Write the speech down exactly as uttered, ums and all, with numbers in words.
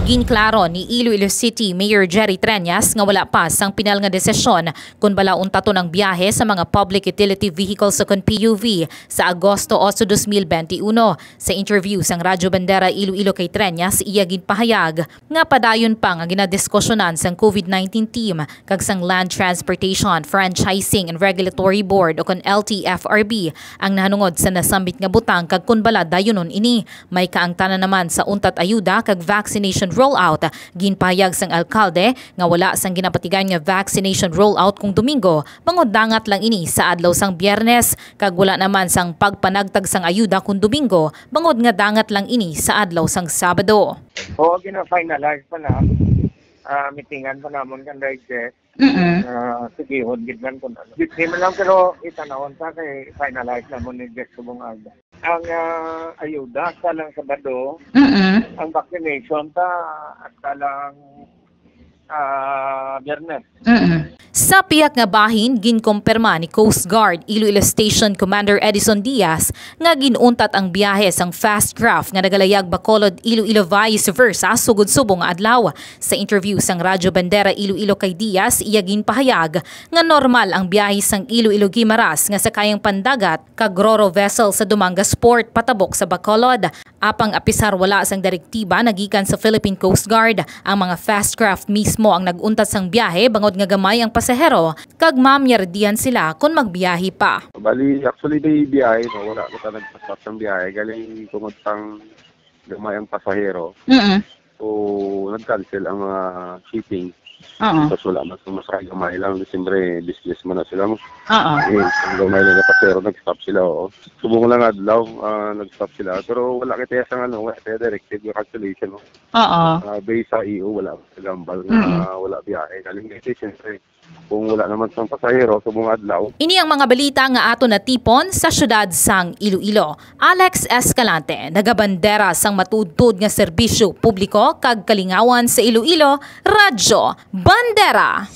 Ginklaro ni Iloilo City Mayor Jerry Treñas nga wala pa sang pinal nga desisyon kon bala untaton ang biyahe sa mga public utility vehicles o kon P U V sa Agosto otso, dos mil benti uno. Sa interview sang Radyo Bandera Iloilo kay Treñas, iya ginpahayag nga padayon pa nga ginadiskusyonan sang COVID nineteen team kag sang Land Transportation Franchising and Regulatory Board o kon L T F R B ang nahanungod sa nasambit nga butang kag kon bala dayunon ini. May kaangtanan naman sa untat ayuda kag vaccination rollout. Ginpahayag sang alkalde nga wala sang ginapatigan nga vaccination rollout kung Domingo, bangod dangat lang ini sa adlaw sang Biyernes, kag wala naman sang pagpanagtag sang ayuda kung Domingo, bangod nga dangat lang ini sa adlaw sang Sabado. Oo, gina-finalize pa na. Ah, meetingan pa namon kan Digest. Mm-mm. Ah, sige, hon gid man kung ano. Di man lang, pero itanawon sa kay finalize namon ni Jeff Subong Alda. Ang, ah, ayuda sa lang Sabado, Mm-mm. Ang vaccination ta at sa lang, ah, Biyernes. Mm-mm. Sa pihak nga bahin, ginkumpirma ni Coast Guard Iloilo Station Commander Edison Diaz nga ginuntat ang biyahe sang fast craft nga nagalayag Bacolod, Iloilo vice versa sugod subong nga adlaw. Sa interview sang Radyo Bandera Iloilo kay Diaz, iya ginpahayag nga normal ang biyahe sang Iloilo Guimaras nga sakayang pandagat kag ro-ro vessel sa Dumangas Port patabok sa Bacolod. Apang apisar wala sang direktiba nagikan sa Philippine Coast Guard, ang mga fast craft mismo ang nag-untat sang biyahe bangod nga gamay ang pasahero kag mamyerdihan sila kon magbiyahe pa. Bali, actually, may biyahe, no? Wala na ta nagpa-stop sang biyahe. Galing tungod sang gamay ang pasahero. Mm-mm. So, nag-cancel ang mga shipping. Oo. Tapos wala man sa mas gamay lang. Siyempre, business man na sila. Oo. Eh, ang gamay nila pasero, nag-stop sila, oo. Subong lang adlaw, ah, nag-stop sila. Pero wala kita sa ano, wala kita directive yung cancellation, no? Oo. Ah, based sa E O, wala sa gambal nga Mm-mm. Wala biyahe. Galing kasi, siyempre, kung wala naman sa pasahero, subong adlaw. Ini ang mga balita nga ato natipon sa siyudad sang Iloilo. Alex Escalante, nagabandera sang matuodtuod nga serbisyo publiko kag kalingawan sa Iloilo, Radyo Bandera.